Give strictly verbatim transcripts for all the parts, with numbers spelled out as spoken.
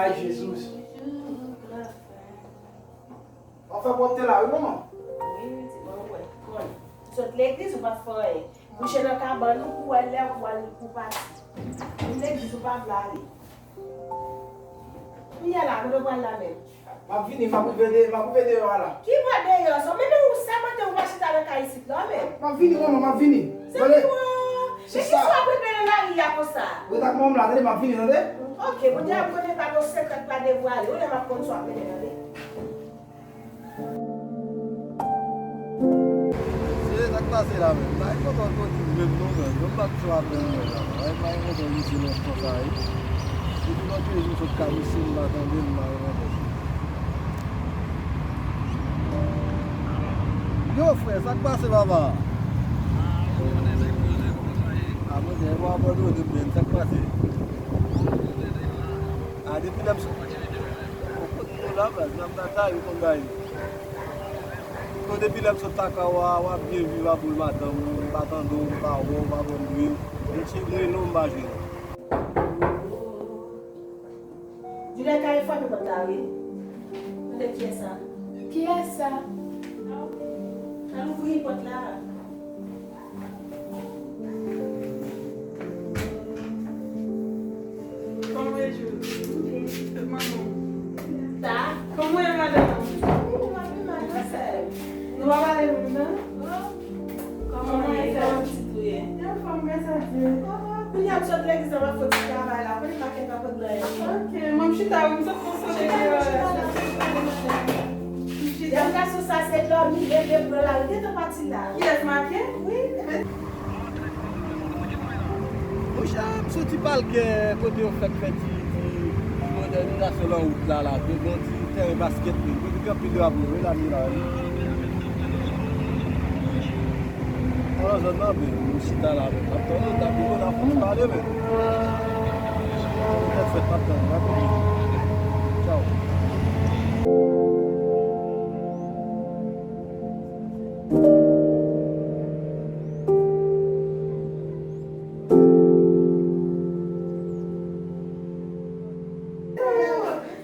Ay, Jezi. W ap fè pwòpte la, wi, manman. Wi, ti manman, wè. Bon, sot legliz, ou pa fè anyen. Kouche nan kabann ou pou wè lè ou al, pou pati. Vin legliz ou pa vle ale. Kounye a la, kote w pral la menm? M ap vini, m ap rive de, m ap rive deyò a la. Ki bò deyò sa? Men, men ou sa maten ou pa chita nan kay isit la menm? M ap vini, manman, m ap vini. Zanmi w, men kisa w ap ret nan lari a konsa? Ret ak manman m la, tande, m ap vini, tande? Ok, Bondye ap konnen pa gon sekrè k pa devwale. Ou lè m ap konn sa w ap mennen, tande? Se sa k pase la menm. Bagay kontan konn menm non menm. Yon bak sou apèl mwen la. Bagay pa gen kontan misye nan tan sa wi. Depi lòt jou sot ka misye m pa tande m pa gen kontan. Yo frè, sa k pase papa? A mwen gen yon abòne w de menm, sa k pase? A depi lè m sot Ou konn moun la baz, nan batay ou konn bay. Bon, depi lè m sot lakay ou a, w ap byen viv a boul madanm ou, m pa tande w, m pa wè w, m pa konn bri w. M ti m rele w, m pa jwenn ou. Judith, al frape pòt la wi. Tande kiyès sa? Kiyès sa? Al ouvri pòt la. Kòman w ye, Jules? Tout manman w? Sa? Kòman w ye, madanm? Wi, m ap pi mal, non, sè. Nou pa pale menm tan? Non. Kòman w ye? Kòman pitit ou ye? Yo fòm, gras a Dye. Kounye a m sot legliz la, m ap fè ti travay la. Kounye m pa gen tan pou anyen. Ok, mwen m chita, wi, m sot konsole deyò la. Chita. Yon gason sa se dòmi, leve, pran lari, gentan pati la. Kiyès, Make? Wi. Monchè, m soti Palkè kote yo fèk fè ti, ti modènizasyon nan wout la, la. Te gen ti tèren baskèt, wi. Kote gen anpil drapo, wi, la, wi, la, wi. Nan zòn nan, wi, m chita la, wi. M ap tann, n ap vin, n ap vin pale, wi. Tèt fèt, m ap tann, n ap vin. Tchaw.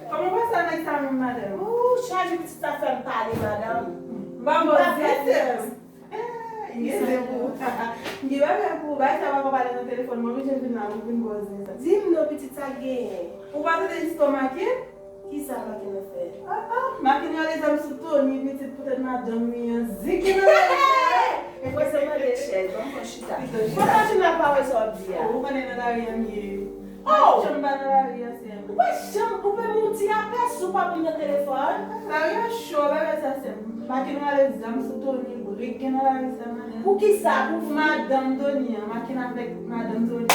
Kòman w pase avèk sa menm, madanm? Ou chaje pitit sa fè m pale, madanm. M pa poze, sè m. Eh, m gen zen pou ou. M gen bagay pou ou. Bagay sa pa ka pale nan telefòn. Mwen oblije vin la pou vin poze sa. Di m non, pitit, sa k genyen? Ou pa tande istwa Make? Kisa Make nan fè? Ah, ah, Make nan ale zam sou Tony, pitit, poutèt madanm li an. Zik ki nan ale. E fò se mande chèz, ban m fè chita. Pito chita. Fò sa chita pa wè sa w ap di a. Ou konnen nan lari a m ye. Oh! Janm pa nan lari a, sè m. Ou pa janm, ou menm ou ti apèsi, ou pa konn nan telefòn. Lari a cho, bagay sa, sè m. Make nan ale zam sou Tony, brik gen nan lari sa, madanm. Poukisa? Pou madanm Tony an, Make nan avèk madanm Tony.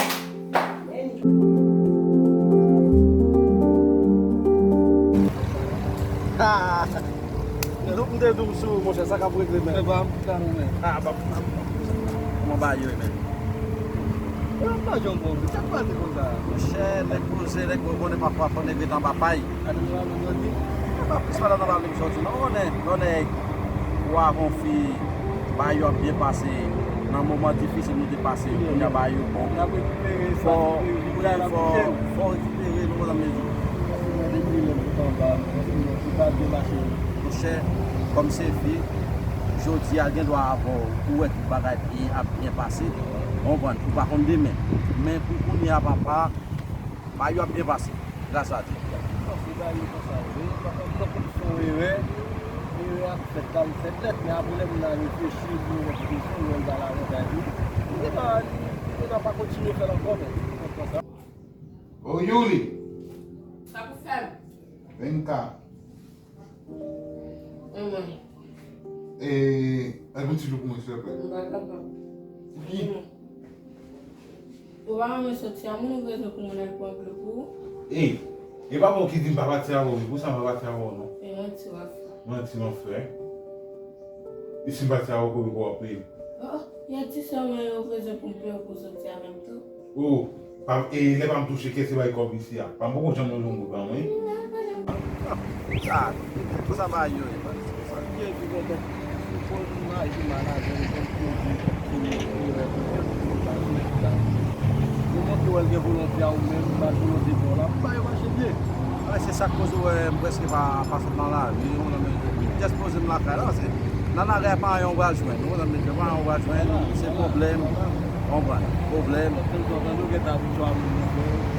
Donk, m te di w sou, monchè, sa k ap regle, men. Se pa m ki ka nou, men. Ah, ba, ba, ba. Kòman bagay yo ye, men? Yo pa janm bon, sa k pase konsa? Monchè, nèg poze, nèg, ou konnen pafwa fò nèg ret anba pay. Gade nou la, nou grandi. E pa plis madanm nan pa vle m sòti, non, ou konnen, lè nèg ou avè yon fi, bagay yo ap byen pase, nan moman difisil nou te pase yo, kounye a bagay yo bon. N ap rekipere sa ki peri, fò, fò, fò, fò rekipere, nou konn sa m vle di. Depi lè m sot anba, m kontinye, si sa byen mache. Monchè, kòm se fi, jodi a gen dwa avè w, ou wè tout bagay byen, ap byen pase. Ou konprann? Ou pa konn demen. Men pou kounye a, papa, bagay yo ap byen pase. Gras a Dye. Pase bagay yo konsa, wi. Papa, m kwè se yon erè. Erè ap fèt la, li fèt nèt, men apre lè moun nan reflechi, li wè kèk kesyon, li wè l pa lavantaj li. Li gentan, li gentan pa kontinye fè l ankò, men. Ou konprann sa? Oh, Youri! Sa pou fè m? Venka. Manman. E, al pran ti dlo pou mwen, silvouplè. M pa kapab. Pou ki? Ou pa renmen soti a, moun ou bezwen pou moun al pran dlo pou ou? Ey, e papa w ki di m pa pati avè w, e pou sa m pa pati avè w, non. E manti w ap fè. Manti m ap fè. E si m pati avè w, konbyen w ap peye m? Oh, y a ti sè mwen yo bezwen pou m peye w pou w soti avè m tou. Oh, pa, e lè pa m touche kès, se bay kòb isi a. Pa m poko janm manje yon goud pa mwen. Sa, pou sa bagay yo ye, man. Sa byen pi kontan. Ou konn imajine manager, ou konn pwodui, ou konn pwodui, ou konn pwodui. Ou montre wè l gen volonte a ou menm, ba l volonte pa w la. Pou bagay yo mache byen. Se sa k koz ou wè m prèske pa, pa sot nan lari, ou konprann, m jis poze m lakay la, paske nan lari a pa anyen ou pral jwenn, ou konprann, m pa anyen ou pral jwenn, se pwoblèm, ou konprann, pwoblèm.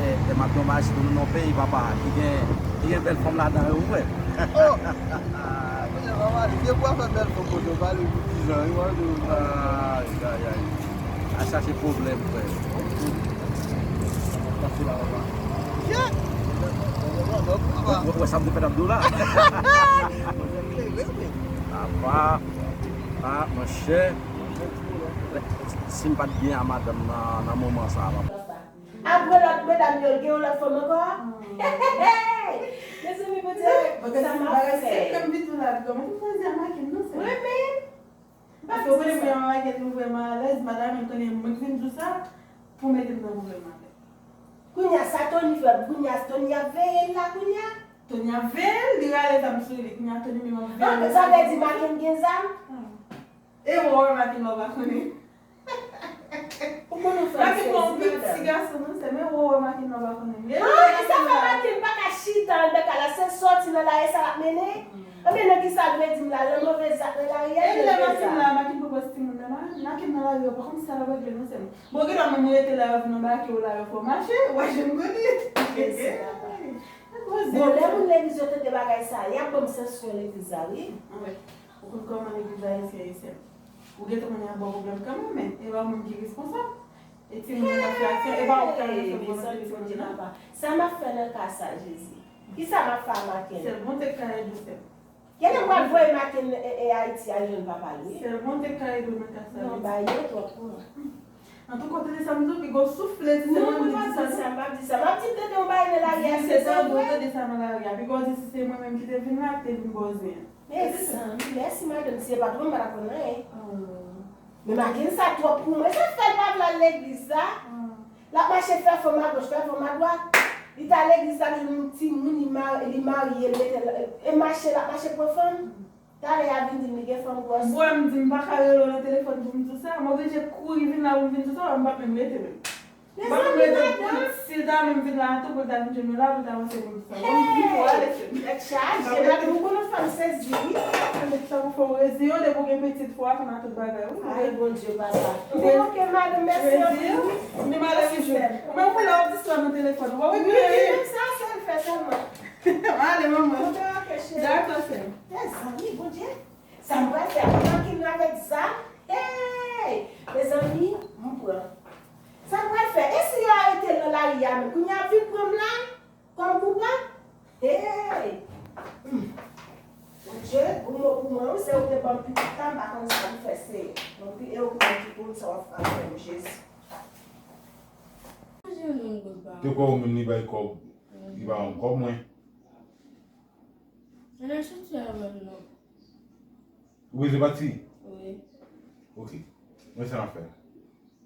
E, e m ap di w bagay, sitou nou nan yon peyi, papa, ki gen, ki gen bèl fanm ladan yo, ou wè. Oh! Kounye a, papa, li gen pou fè bèl fanm kote w pale pou dizan, wi, mwen di w. Ay, ay, ay. Al chache pwoblèm, frè. Pase la, papa. Shit! Ou wè sa m te fè t ap di w la? Papa, ah, monchè. Si m pa t byen a madanm nan, nan moman sa a, papa. Apre lòt medam yo, gen yon lòt fanm ankò? Mezanmi, Bondye, sa m ap fè? Wi, men. Paske ou konnen mwen, madanm, m konnen mwen ki vin di w sa, pou mete m nan pwoblèm avè l. Kounye a, sa Tony fè, kounye a, Tony ap veye l la, kounye a. Tony ap veye l, li rale zam sou li, kounye a, Tony menm ap veye l. Sa vle di Maken gen zam? E ou wè Maken la, ou pa konnen. Ou konnen w fè m sezi, madanm. Ti gason, non, se men ou wè Maken la, ou pa konnen. Ah, e sa fè Maken pa ka chita anndan kay la, se sòti nan lari sa l ap mennen? Ebyen, nan ki sa l vle di m la, nan move zak nan lari a, e lè Maken la, Maken poko timoun nan, Maken nan lari a, pa konn sa l ap regle, non, sè m. Bon, gen lè menm ou rete la, yo vin anbake w la, yo fè w mache, w pa janm konnen. Bon, lè moun legliz yo tande bagay sa, y ap ban m sanksyon legliz la, wi. Ou konn kòman legliz ayisyen ye, sè m. Ou gentan konnen y ap ba w pwoblèm kanmenm, men e pa ou menm ki responsab. E timoun yo k ap fè aksyon, e pa ou k ap fè volonte timoun yo. Sa m ap fè nan ka sa, Jezi? Kisa m ap fè a Maken? Sèl Bondye k ka ede w, sè m. Genlè m pral voye Maken, e, e, Ayiti al jwenn papa l, wi. Sèl Bondye k ka ede w nan ka sa, wi. Non, bagay yo twòp pou mwen. Antouka, w tande sa m di w, piga w soufle, ti sè mwen, m di sa. Non, mwen pa di sa, m pa di sa. M ap di m tande yon bagay nan lari a, se sa vre. Tande sa nan lari a, piga w di si se mwen menm ki te vin la, ki te vin ba w zen an. Mezanmi, mèsi madanm, si se pa t ou, m pa t ap konn anyen. Men Maken sa twòp pou mwen, sa fè l pa vle al legliz la. L ap mache fè fanm agoch, fè fanm adwat. Li t al legliz la, li jwenn yon timoun, li ma-, li marye, li mete l, e mache, l ap mache pran fanm. Talè a vin di m li gen fanm gwòs. Bon, m di m pa ka rele w nan telefòn pou m di w sa. M oblije kouri vin la pou m vin di w sa, m p ap menm rete menm. M p ap menm rete pou l, si l ta menm vin la tou, pou l ta vin jwenn mwen la, pou l ta panse pou m di w sa. Bon, m di w ale sè m. Tèt chaje, madanm, ou konnen fanm sezi, wi. Sa pou fè w rezi yo, depi w gen pitit, fò w atann a tout bagay, wi. Ay, Bondye, papa. Bon, ok, madanm, mèsi anpil, wi. Mèsi, sè m. Ou menm, ou la w ap di sa nan telefòn. Ou pa wè ki menm sa, sa l fè sèlman. Ale, manman. Dakò, sè m. Mezanmi, Bondye. Sa m pral fè? Ap pran Maken avèk zam? Hey! Mezanmi, m pran. Sa m pral fè? E si yo arete l nan lari a menm? Kounye a ap vin pran m la? Kòm koupab? Hey! Hmm. Bondye, gwo mo pou mwen, wi, se ou te ban m pitit la, m pa konn sa pou fè, Seyè. Donk, e ou ki konn ki pou m, sa w ap fè avè m, Jezi. Te kwè ou menm li bay kòb, li pa yon kòb mwen. Ann al soti avè m non. Ou prese pati? Wi. Ok. Men sa n ap fè.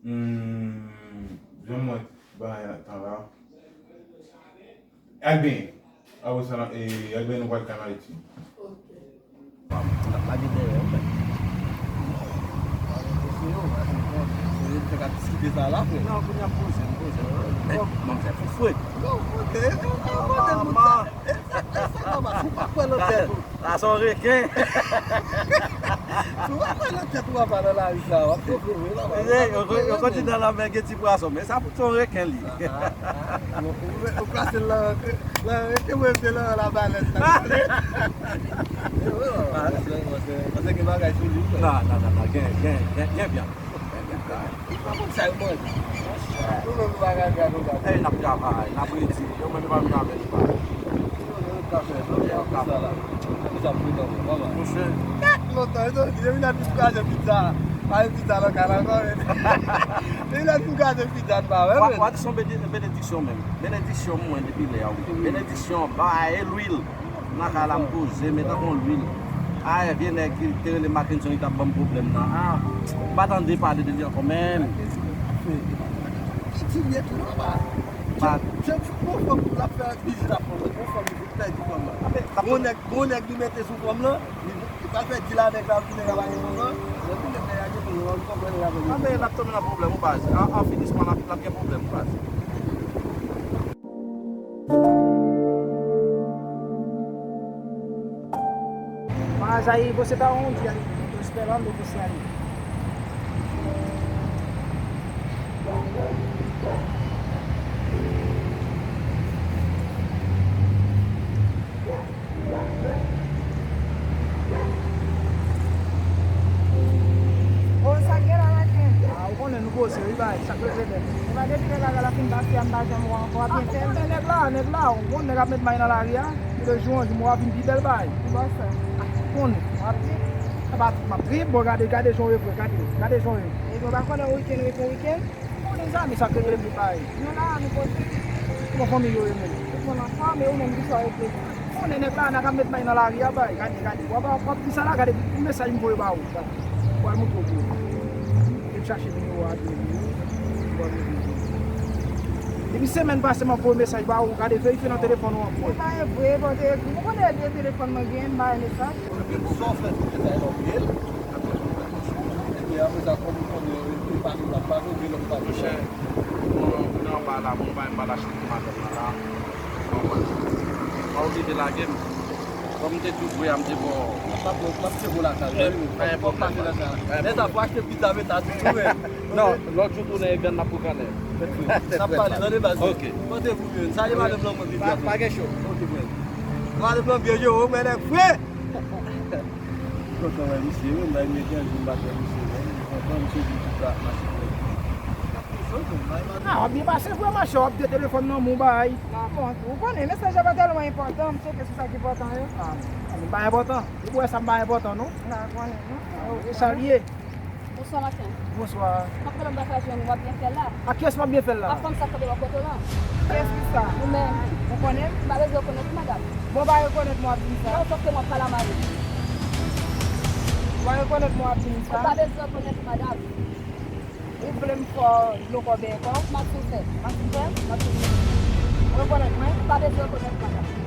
Hmm, jan mwen bay tan la. Al benyen. Apre sa, e, al benyen nou pral kay Maritini. Ok. N ap lage dèyè, ou fè. Fè ka diskite sa la, frè. Non, kounye a poze, poze. Bon. Manzè foufret. Non, poze, poze, poze. Sa pa, si w pa kwè nan tèt ou. Sa se yon reken. Si w pa kwè nan tèt ou, w ap pale nan lari sa, w ap soufri, wi, la. Yo, yo, yo konn di nan lanmè gen ti pwason, men sa se yon reken li. Ou plase l nan, nan reken, mwen mete l nan labalèt la. Paske gen bagay sou li. Non, non, non, non, gen, gen, gen, gen vyann. Li pa konn sa yo manje. Nou menm nou pa ka gade nou gade. Ey, n ap travay, n ap redi. Yo menm yo pa vin avè nou pa. Yo ka fè, yo ka fè sa la. Sa sa frekan, mwen, mwen. Monchè. Kèk lontan, yo di, depi lè nou kraze pizza, pa gen pizza nan kay la ankò, men. Depi lè nou kraze pizza, nou pa wè, men. Wa di son bene-, benediksyon menm. Benediksyon mwen depi lè a, wi. Benediksyon, bay lwil. Nan kay la, m poze, men tankou yon lwil. A, vye nèg ki te rele Mackenson, li t ap ban m pwoblèm nan. A, m pa tande pale de li ankò, men. Li di l ye tou, non, pa. Jan, jan, bon fanm tou, l ap fè biznis ap fanm, bon fanm, li pèdi fanm nan. Bon nèg, bon nèg li mete sou fanm nan, li, li pral fè dil avèk la, pou nèg la pa gen fanm nan. Lè pou nèg la gen fanm nan, li konprann li avèk li. A, men, l ap tonbe nan pwoblèm, ou baz. An, an finisman, l ap, l ap gen pwoblèm, ou baz. Mas aí você tá onde aí? Eu tô esperando você aí. Ô, sa k gen la, Laken? Ah, ou konnen nou poze, wi, bay, sa k rete nèt. E pa depi lè lari a fin pase a, m pa janm wè ankò, w ap byen fè l. Ah, ou konnen nèg la, nèg la, ou konnen nèg ap met may nan lari a. Pi de jou an jou, mwen w ap vin pi bèl, bay. Ki bò sa? Ah, ou konnen. W ap trip? E pa trip, m ap trip, bon, gade, gade jan w ye, frè, gade, gade jan w ye. Epi w pa konnen wikenn, wikenn, wikenn? Bon, mezanmi, sa k regle m bay. Nou la, nou poze. Kòman fanmi yo ye menm? Tout moun anfòm, e ou menm, kisa w regle? Konnen nèg la, n a ka met may nan lari a bay. Gade, gade. W ap, w ap di sa la, gade, yon mesaj m voye ba ou. Gade. W al montre w pou ou. E m chache nimewo a, nimewo. W al montre w pou ou. Depi semèn pase, m ap voye mesaj ba ou. Gade, verifye nan telefòn ou ankò. Ou pa e vre, bon, te ekri. Ou konnen e telefòn mwen gen, m bay mesaj. Epi sa w fè, se fè lòt byen. Epi apre sa, kòm ou konnen, epi pa nou la, pa nou gen lòt pa nou. Monchè, mwen, mwen anba la, mwen pa anba la, chante madanm nan la. Mwen, mwen oblije lage m. Kòm m te di w, frè a, m te bon. N ap, n ap, n ap fè bon lakay, wi. Pa gen pwoblèm. Lè sa, fò achte pizza, men ta di tou, men. Non, lòt jou tounen, e vyann n ap boukannen. N ap pale, tande, baz. Ok. Kote pou mwen? Salye madanm nan, mwen, vin. Pa, pa gen cho. Ok, frè. Madanm nan byen jere, mwen, nèg fre. Kontan wè misye, wi, m bay mwen kenz jou m pa t wè misye, wi. M kontan, misye di tout sa ap mache byen. Ah, w ap byen pase, frè, machè, w ap de telefòn nan men w bay. Non, bon, ou konnen, mesaj la pa tèlman enpòtan, m sete sou sa ki enpòtan yo. Ah, m pa enpòtan. Ou kwè sa m pa enpòtan, non? M pa konnen, non. Ah, e sa l ye. Bonswa, Laken. Bonswa. M ap fè lòm pa ka jwenn ou, w ap byen fè l la. A kiyès m ap byen fè l la? A fanm sa k kanpe bò kote w lan. Kiyès ki sa? Ou menm. Ou konnen m? M pa bezwen rekonèt ou, madanm. Bon, w pa rekonèt mwen w ap di m sa. Non, sòf ke m ap pale a mari m. Ou pa rekonèt mwen w ap di m sa? Ou pa bezwen rekonèt ou, madanm. Ou vle m fè w dlo kò bèyè kò w? M ap soufè. M ap soufè? M ap soufè. Ou rekonèt mwen? Ou pa bezwen rekonèt mwen, madanm.